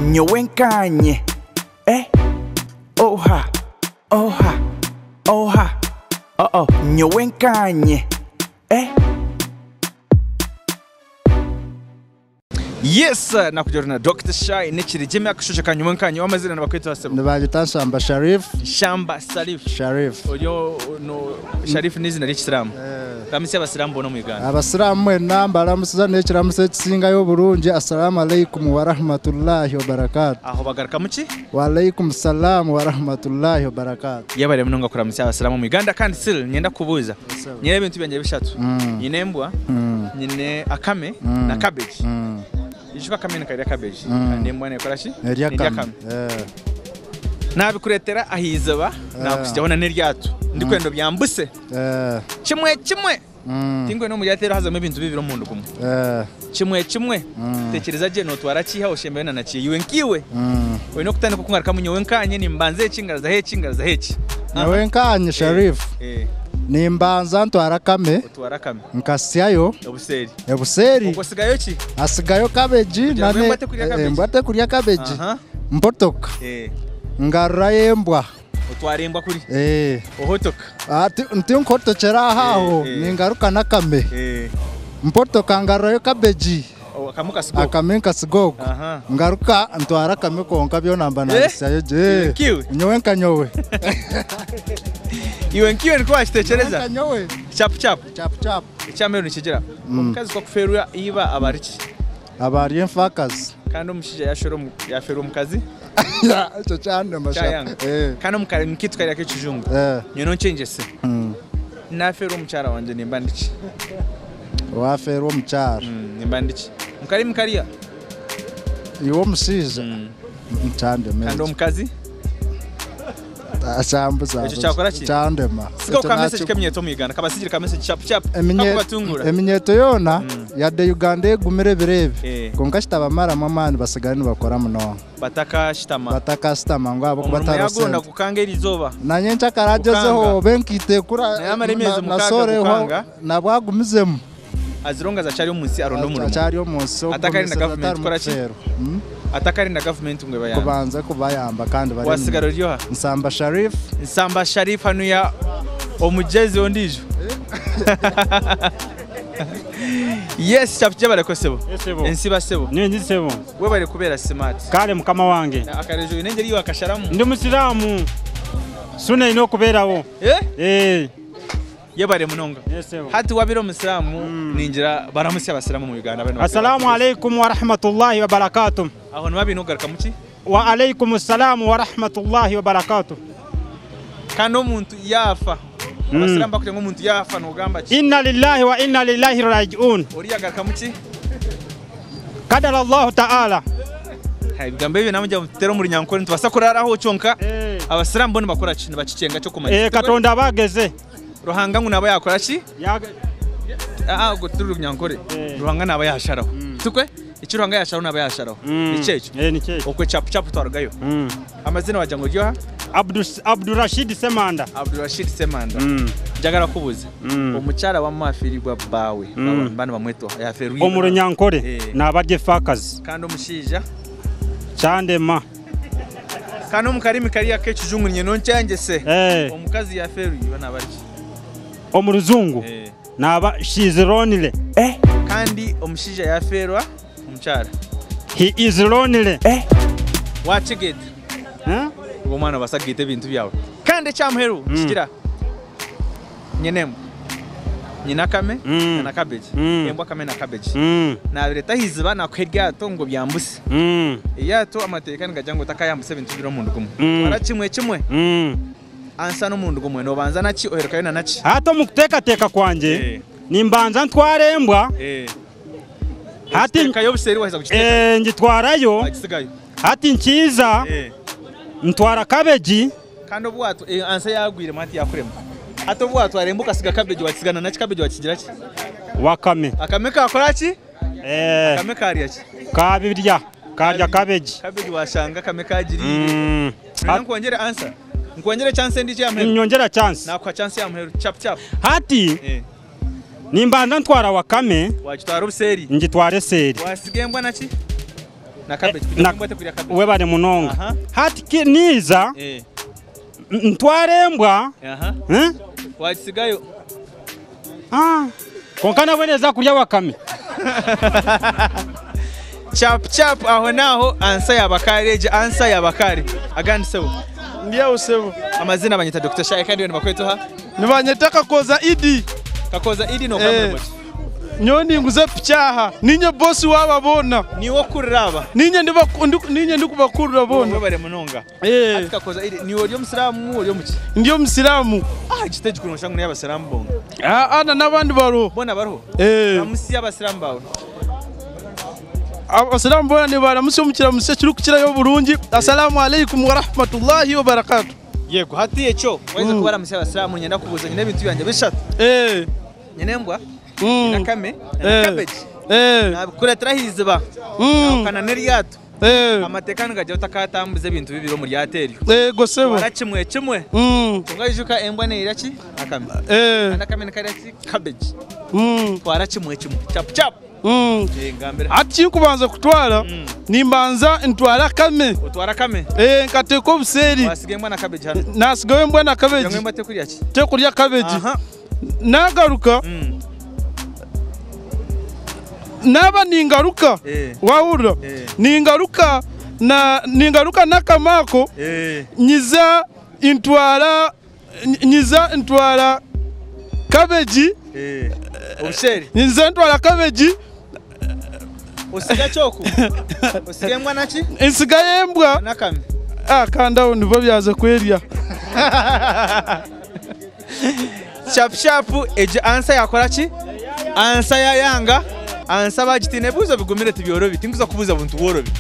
Nyowe nkaanye, eh Oha, oha, oha, oh-oh Nyowe nkaanye, eh. Yes, nakugira na Dr. Shy n'ekirigye akashusho ka nyowe nkaanye w'amazina nibakweta sebo. Nibanyeta Nshamba Sharif. Nshamba Sharif. Sharif. Oryo no Sharif n'izina ry'ekisiramu. Ramutsya abasiramu boona omu Uganda. Abasiramu mwena mbaramusiza n'ekiramuso ekisingayo oburungi Assalamu alaikum warahmatullahi wabarakatuh. Aho bagarukamu ki? Wa alaikum salam warahmatullahi wabarakatuh. Yebare munonga kuramutsya abasiramu omu Uganda kandi still nyenda kubuuza. Nyine ebintu byangye bishatu. Nyine embwa, nyine akame na cabbage. Ijuka akame nikarya cabbage kandi embwa nekora ki? Nerya Nerya akame. akame. Nabikureetera aha iziba nakutsigaho na n'eryato ndikwenda obyambuse kimwe kimwe. Tinkwenda omu ryato eri hazamu ebintu bibiri omurundi gumwe. Kimwe kimwe. Tekyereza gye notwara kiiha oshembeyo na na kiiha. Iwe nk'iwe oine okutandika okungarukamu nyowe nkanye nimbanza eki ngaruzaho eki ngaruzaho eki. Nyowe nkanye Sharif nimbanza ntwara akame. Otwara akame. Nkasyayo. Obuseeri. Obuseeri. Obwo osigayo ki? Asigayo cabbage Kugira ngu embwa tekurya cabbage. Embwa tekurya cabbage. Mpotoka. Ngarurayo embwa. Otwara embwa kuri. Ohotoka. Tinkuhotokyera aho aho, ningaruka n'akame. Mpotoka ngarurayo cabbage. Akame okasiga okwo. Akame nkasiga okwo. Ngaruka ntwara akame konka byona mba nabisyayo gye. Iwe nkiwe? Nyowe nka nyowe. Iwe nkiwe nikwo wakitekyereza? Nyowe nka nyowe. Chapu chapu. Chapu chapu. Eky'ameru nikigira, omukazi ku akufeerwa iba aba ari ki? Aba ari enfaakazi. Kandi omushaija yafeerwa omukazi? Ekyo kyandema sha. Kyayanga. Kandi omu karimi kaitu kariya ak'ekijungu, nyowe nonkyengyese, nafeerwa omukyara wangye nimba ndi ki? Wafeerwa omukyara? Nimba ndi ki? Omu karimi kariya. Iwe omushaija? Kyandema Kandi ekyo. omukazi? Kyambuza. Ekyo kyakora ki? Kyandema. Sigaho Ekyo ka message nakyo- k'eminyeeto omu Uganda. Kabasigire ka message chapu chapu. Eminye- Kakubatungura. Eminyeeto yoona yadde Uganda egumire ebiro ebi Eh. kwonka kitabamaramu amaani basigare nibakora munonga. Batakashitama. Batakashitama ngu ahabw'okuba Omurimo tihariho yaguronda sente. gukanga erizooba. Na nyencakare agyezeho Gukanga. obe enkaito ekura Naye amara emyezi na mukaaga soreho gukanga. nabwo agumizemu. Azironga akyari omu nsi aronda omurimo. Akyari omu nsi Atakarinda okugumisiriza gavumenti atarimu kukora ki? kufeerwa. Atakarinda gavumenti ngu ebayambe. Kubanza kubayamba kandi bari Wasigara ori oha? Nsamba Sharif. Nsamba Sharif hanuya omugyezi ondiijo. Yes chapu gyebareko sebo. Yes sebo. Ensiba sebo. Ningi sebo. Webare kubeera smart. Kare mukama wange. Akarejo oine engyeri ei wakasharamu. Ndi musiraamu. Suna eine okubeerawo. Eh? Eh. Yebare munonga. Yes sebo. Hati wabire omusiraamu ningira baramutsya abasiraamu omu Uganda bari nibakureeba. Assalamu alaikum warahmatullahi wabarakatuh. Aho niba baine okugarukamu ki? Wa alaikum salaam warahmatullahi wabarakatuh. Kandi omuntu yaafa, abasiraamu bakugira ngu omuntu yaafa nogamba ki? Inna lillahi wa inna ilaihi raji'un. Oriya agarukamu ki? Kadara Allahu ta'ala. Ebigambo ebyo namugira ngu tuteere omu runyankore nitubaasa kuraara aho kyonka abasiraamu bo nibakora ki? Nibakikyenga ky'okumanyisa. Katonda aba ageze. Ruhanga ngu naaba yaakora ki? Aa ogwo turi runyankore. Ruhanga naaba yaasharaho. Tikwe? Eki Ruhanga yaasharaho naaba yaasharaho. Nikyo ekyo? Okwe chapu chapu twarugayo. Amaziina wagira ngu ori oha? Abdurashid Semanda. Abdurashid Semanda. Njagara kukubuuza, omukyara wamwe afiiribwa bbaawe, baba nibamweta oha? Yaafeerwa iba. Omu Runyankore naaba ari efaakazi. Kandi omushaija? Kyandema. Kandi omu karimi kariya ak'ekijungu niinyenda onkyengese, omukazi yaafeerwa iba naaba ari ki? Omu rujungu naaba she is lonely. Kandi omushaija yaafeerwa omukyara? He is lonely. Waakigaita? Ogwo omwana noobaasa kugaita ebintu byawe. Kandi ekya muheru nikigira, nyine embwa, nyine akame na cabbage, embwa, akame na cabbage. Naabireeta aha iziba naakuha eryato ngu obyambuse. Eryato amateeka nigagira ngu otakayambusa ebintu bibiri omurundi gumwe. Twara kimwe kimwe. Ansa n'omurundi gumwe, noobanza na ki oherukayo na naki? Hati omu kuteekateeka kwangye, nimbanza ntwara embwa. Hati Ogiteekayo obuseeri waaheza kugiteekayo? Ngitwarayo. Wagisigayo. Hati nkiiza ntwara kabegi. Kandi obu waatwa ansa yaagwiremu hati yaakurema. Hati obu waatwara embwa okasiga kabegi waagisiga na naki kabegi waakigira ki? Wakame. Akame kaakora ki? Akame kaarya ki? Kaabirya. Kaarya kabegi. Kabegi waashanga akame kaagiriire. Noyenda nkwongyere ansa? Nkwongyere chance endiijo eya muheru? Nyongyera chance. Naakuha chance ya muheru chapu chapu. Hati nimbanza ntwara wakame. Waagitwara obuseeri? Ngitwara eseeri. Waasiga embwa na ki? Na cabbage. Kugira ngu embwa tekurya cabbage. Webare munonga. Aha. Hati ki niiza Eh. ntware embwa. Aha. Eh? Wagisigayo. Ah. Kwonka nabwo neeza kurya wakame. Chap chap aho naho ansa ya bakari egi ansa ya bakari. Agandi sebo. Ndi aho sebo. Amazina banyeta Dr. Shai kandi iwe nibakweta oha? Nibanyeta Kakoza Idi. Kakoza Idi nokora Eh. murimo ki? Nyowe ninguza piki aha. Ninye bosi waaba boona. Niiwe okurira aba? Ninye ninye ndikubakurira boona. Webare munonga. Eh. Hati Kakoza Idi, niiwe ori omusiraamu ori omuki? Ndi omusiraamu. Ah, ekiti ekikuru noshusha ngu n'ey'abasiraamu bonka. Aa na n'abandi bariho. Boona bariho? Eh. Ramutsya abasiraamu baawe. Abasiraamu boona nibaramutsya omu kiramutsyo ekirikukirayo oburungi. Asalaamu alaikum warahmatullahi wabarakatuh. Yego, hati ekyo waheza kubaramutsya abasiraamu niinyenda kubuuza nyine ebintu byangye bishatu. Eh. Nyine embwa, nyine akame, na cabbage. Eh. Nabikureetera aha iziba. Nahukana n'eryato. Eh. Amateeka nigagira otakatambuza ebintu bibiri omu ryato eryo. Yego sebo. Twara kimwe kimwe. Kwonka ijuka embwa neerya ki? Akame. Eh. Kandi akame nikarya ki? Cabbage. Twara kimwe kimwe. Chapu chapu. Eh, ngambira. Hati ekinkubanza kutwara, nimbanza ntware akame. Otware akame? Eh, nkateeka obuseeri. Wasiga embwa na cabbage hanu? Nasigaho embwa na cabbage. Kugira ngu embwa tekurya ki? Tekurya cabbage. Aha. Nagaruka, naaba ningaruka, wahurira, ningaruka na ningaruka n'akame ako, nyiza ntwara nyiza ntwara cabbage, Obusheri. nyiza ntwara cabbage. Osiga ki oku? Osiga embwa na ki? Nsigayo embwa. N'akame. Ah, kandi aho nibo byaza kwerya. Shapu shapu egyo ansa yakora ki? Ansa yayanga, ansa bagitiina. Ebibuuzo bigumire tibyorobi, tinkuza kubuuza buntu bworobi.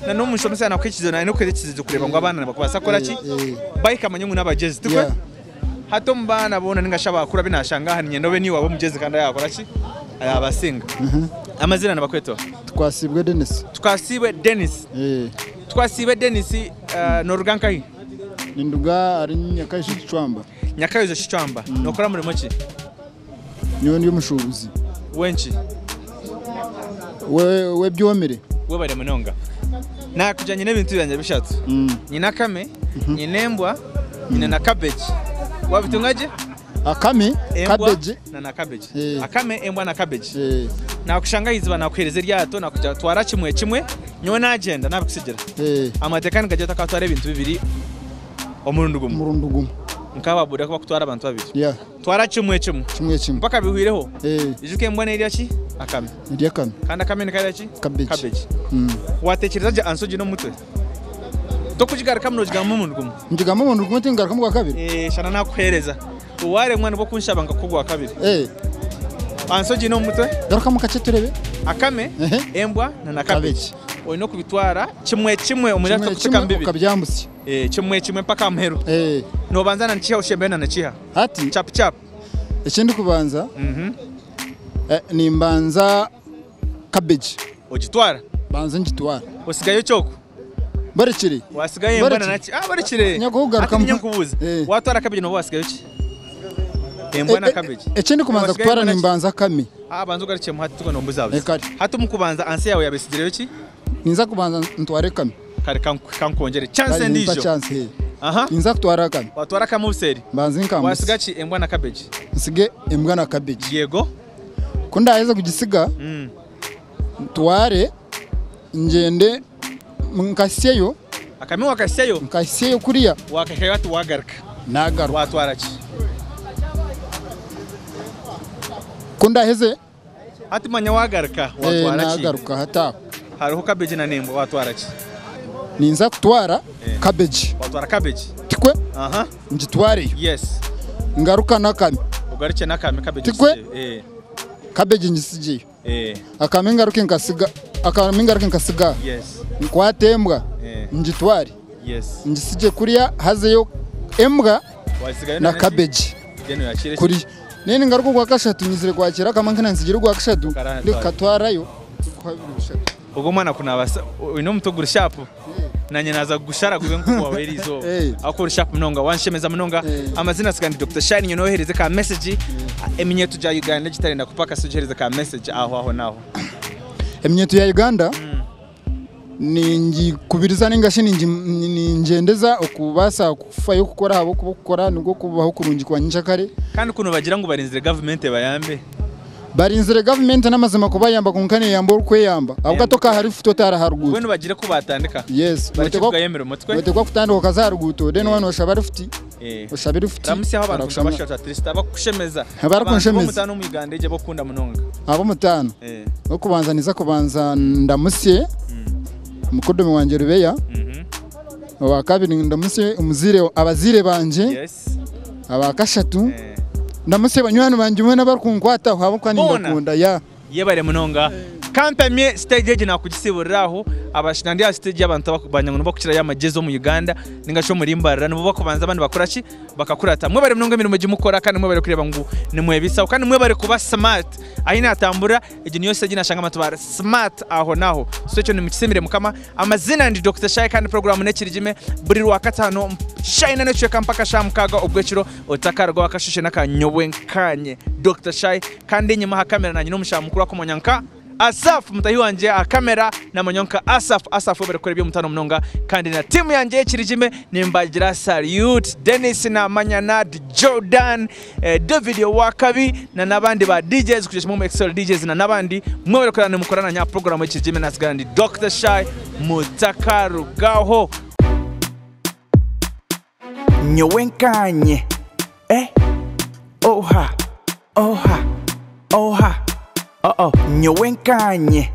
Na n'omushomesa yanakuha ekizibu naine kukuha ekizibu kureeba ngu abaana nibakubaasa kukora ki? Bahika bamanye ngu n'abagyezi, tikwe? Hati omu baana boona ninga shi abakuru abu naashanga aha niinyenda obe niiwe waaba omugyezi kandi ayaakora ki? Ayaabasinga. Amaziina nibakweta oha? Twasiibwe Denis. Twasiibwe Denis. Twasiibwe Denis, nooruga nkahi? Ninduga ahari Nyakaijo Kicwamba. Nyakaijo Kicwamba. Nookora murimo ki? Nyowe ndi omushuubuzi. W'enki? W'ebyomire. Webare munonga. Naakugira nyine ebintu byangye bishatu. Nyine akame, nyine embwa, nyine na cabbage. Waabitunga gye? Akame, Embwa cabbage. na na cabbage. Akame, embwa na cabbage. Naakushanga aha iziba naakuheereza eryato naakugira twara kimwe kimwe, nyowe naagyenda naabikutsigira. Amateeka nigagira otakatwara ebintu bibiri omurundi gumwe. Omurundi gumwe. Nk'aba boda ku bakutwara abantu babiri. Yeah. Twara kimwe kimwe. Kimwe kimwe. Mpaka bihwireho. Eh. Ijuka embwa nerya ki? Akame. Nerya akame. Kandi akame nikarya ki? Cabbage. Cabbage. Watekyereza gye ansa ogiine omu mutwe? Tokugigarukamu nogigamba omurundi gumwe. Ngigamba omurundi gumwe tingarukamu gwa kabiri? Eh, shana nakuhereza. Waremwa nibwo okunshaba nkakuha ogwa kabiri. Eh. Ansa ogiine omu mutwe? Garukamu kakye turebe. Akame, embwa na na cabbage. Oine okubitwara kimwe kimwe omu Kimwe kimwe okabyambutsya. Eh, kimwe kimwe mpaka aha muheru. Eh. Nobanza na nikiha oshembeyo na nikiha? Hati. Chapu chapu. Eki ndikubanza, eh, nimbanza cabbage. Ogitwara? Banza ngitwara. Osigayo ki okwo? Barekire. Wasigayo embwa na naki? Ah, barekire. Nyakugarukamu. Hati niinye nkubuuze. Watwara cabbage noba wasigayo ki? Embwa na cabbage. Eki ndikubanza Wasigayo kutwara embwa na ki? nimbanza akame. Ah, banza ogarukyemu hati tugwe nombuzabuza. Eh, kare. Hati omu kubanza ansi yaawe yaaba etsigireyo ki? Ninza kubanza ntware akame. Kare kankwongyere chance Kare nimpa endiijo. chance, eh. Aha. Ninza kutwara akame. Watwara akame obuseeri? Mbanze nkambuse. Wasiga ki? Embwa na cabbage. Nsige embwa na cabbage. Yego. Ku ndaheza kugisiga, ntware ngyende nkahitsyeyo. Akame wakahitsyeyo? Nkahitsyeyo kuriya. Wakahikayo hati wagaruka. Nagaruka. Watwara ki? Ku ndaheze. Hati manya wagaruka watwara ki? Nagaruka hati aho. Hariho cabbage na nembwa watwara ki? Ninza kutwara cabbage. Watwara cabbage? Tikwe? Aha. Ngitwareyo. Yes. Ngaruka n'akame. Ogarukye n'akame cabbage Tikwe? ogisigyeyo. Eh. Cabbage ngisigyeyo. Eh. Akame ngaruke nkasiga akame ngaruke nkasiga. Yes. Nkwate embwa Eh. ngitware. Yes. Ngisigye kuriya hazeyo embwa Wasigayo na na cabbage. Then oyakire ki? Kuriya. Then ngaruka ogwa kashatu nyizire kwakira akamwe nka nansigire ogwa kashatu Karaha ndikukatwarayo. Ogwo omwana ku naabaasa oine omutwe guri shapu nanye naaza kugushara gube nk'ogwawe eriizooba ahabw'okuba ori shapu munonga wanshemeza munonga amazina nsiga ndi Dokita Shine nyowe ohereze ka message eminyeeto gya Uganda egitarenda kupakasa ogihereze ka message aho aho n'aho. Eminyeeto ya Uganda Ningikubiriza ninga shi ningyendeza okubaasa kufayo kukora ahabw'okuba okukora nikwo kubaho kurungi kwa nyenkyakare. Kandi ku nibagira ngu barinzire gavumenti ebayambe. Barinzire gavumenti n'amazima kubayamba kwonka neyamba orikweyamba ahabw'okuba tokaaha lifuti otari aha ruguuto. Mbwenu bagire ku baatandika. Yes. Barekye kugaya emirimo tikwe? Noteekwa kutandika okaza aha ruguuto then waaba noshaba lifuti, oshabe lifuti. Ramutsyaho abantu nka bashatu at least abakukushemeza. Abarikunshemeza. Abantu b'omutaano omu Uganda egi ab'okukunda munonga. Ab'omutaano? Ow'okubanza ninza kubanza ndamutsye mukoddomi wangye Rubeya. Owakabiri ndamutsye omuzaire abazaire bangye. Abakashatu ndamutsye banywani bangye boona abarikunkwataho ahabw'okuba nimbakunda. Yeah. Yebare munonga. Kampamye stage egi nakugisiburira aho abashina ndi aha stage y'abantu abakubanya ngu nibo bakukirayo amagyezi omu Uganda ninga shi omuri Mbarara nibo bakubanza abandi bakora ki bakakurata. Mwebare munonga emirimo egi mukora kandi mwebare kureeba ngu nimwebisaho kandi mwebare kuba smart. Ahi natambura egi niyo stage nashanga abantu bari smart aho naho. So ekyo nimukisiimire mukama. Amazina ndi Dokita Shai kandi puroguraamu n'Ekirigime buri Rwakataano shaaha ina n'ekicweka mpaka shaaha mukaaga ogw'ekiro otakarugaho akashushe n'aka nyowe nkaanye Dokita Shai kandi enyima aha kamera naanye n'omushaho mukuru akumanya nka Asaph mutahi wangye aha kamera namanywa nka Asaph Asaph webare kukora eby'omutaano munonga kandi na tiimu yangye y'Ekirigime nimbagira salute Denis Namanya Nad Jordan David Owakabi na n'abandi ba DJs kugeza omu Excel DJs na n'abandi mwebare kurara nimukora na nya program ekirigime nasigara ndi Dokita Shai mutakarugaho. Nyowe nkanye eh oha oha oha oh oh nyowe nkanye.